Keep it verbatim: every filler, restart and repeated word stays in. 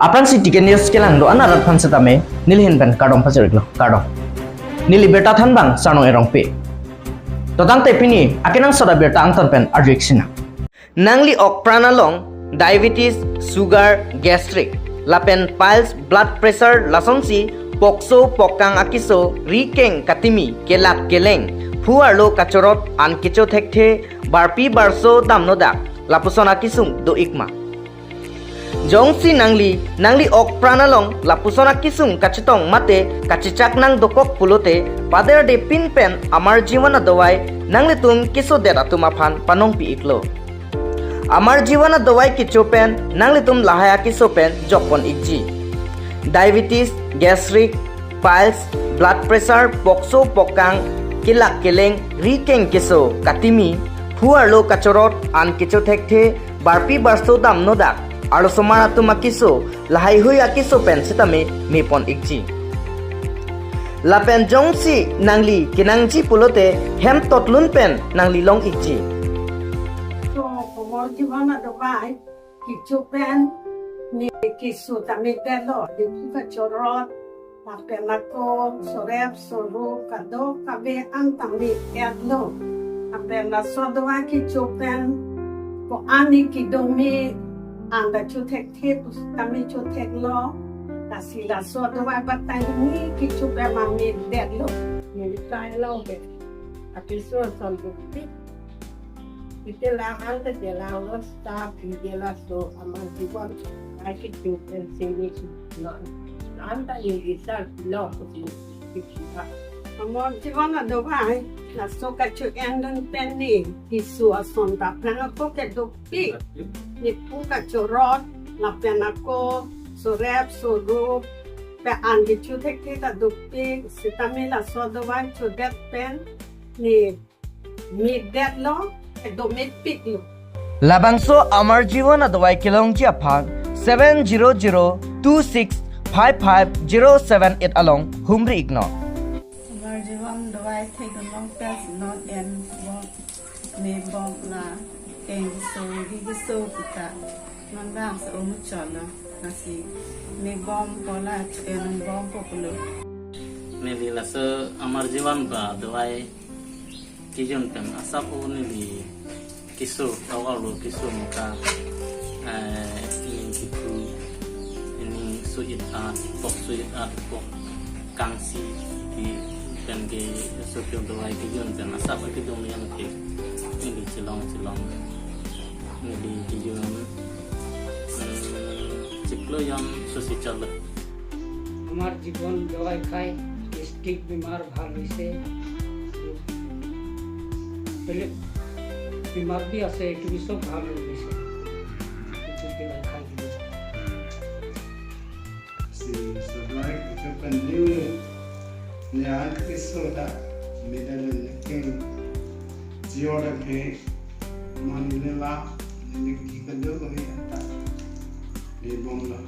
Aphrangsi T K News kelang do-an arat aphan setame neli ahin pen kardom pajir-iklo, kardom. Neli birta thanbang Sarnong Erongpi. To tangte pini akenangsot abirta angton pen arju-ik sinang. Nangli ok pran along diabetes, sugar, gastric, lapen piles, blood pressure, lasonsi pokso, pokang akeso, ri keng katimi, kelak keleng, phu arlo kachorot, an kecho thekthe, barpi barso damnodak, lapuson akesung do-ik ma? Jongsi nangli, nangli ok pran along lapuson akesung kachetong mate kachechak nangdokok pulote, paderdepin pen Amar Jivan adawai nanglitum kesodet atum aphan panongpi-iklo. Amar Jivan adawai kecho pen nanglitum lahai akeso pen jokpon-ikji. Diabetes, gastric, piles, blood pressure, pokso, pokang, kelak keleng, ri keng keso, katimi, phu arlo kachorot, an kecho thekthe, barpi barso damnodak, arlosomar atum akeso, lahaihui akeso pen setame mepon-ikji. Lapen jongsi nangli kenangji pulote hem totlun pen nangli long-ikji. So, Amar Jivan adawai kecho pen ne keso tame detlo, ne phu kachorot, lapen ako, sorep, sorup, kadokave an tame detlo. Lapen laso adawai kecho pen ko-an ne kedo me, an ta cho thekthe, tame cho theklo. Lasi laso adawai batai ne kecho pen ma me detlo. Ne tai lo ke. Akeso ason dopik. Ite lang anta je lang lo staff ite laso Amar Jivan ai kecho pen sini si non. Anta ye isa lo si kita. Amar Jivan adawai laso kacho-endun pen ne keso ason ta aphrang ako ke dopik. Ne phu kachorot, lapen ako, sorep, sorup, pen an kecho thekthe ta dopik, setame laso adawai chodet pen ne me detlo, kedo mepiklo. Labangso Amar Jivan adawai kelongji aphan seven zero zero two six five five zero seven eight along humri-iknon. Amar Jivan adawai thekdun long pen non en bom, me bom, la keng keso, ri keso kita. Non bang so omu cholo, lasi me bompo, la cho-en bompo pulo. Neli laso Amar Jivan ba adawai kejun pen asap o neli keso, awar lo keso muka, eh, ining kiphu, ining so-it at, pok so-it at, pok kangsi, di pen keso ke adawai kejun pen asap kedun yang ke, neli chelong chelong, neli kejun, hmm, chiklo jon so si chalo. Amar Jivan adawai khai, gastric bimar bhal hoise. Beleg bimar bhi ase, etu bhi sob bhal hoise. Gastric adawai khai. Si adawai kecho pen ne, ne an keso ta, me ta ne keng, jio ta phe, mani ne la, ne ki kedo ko he ta, ne bomlo.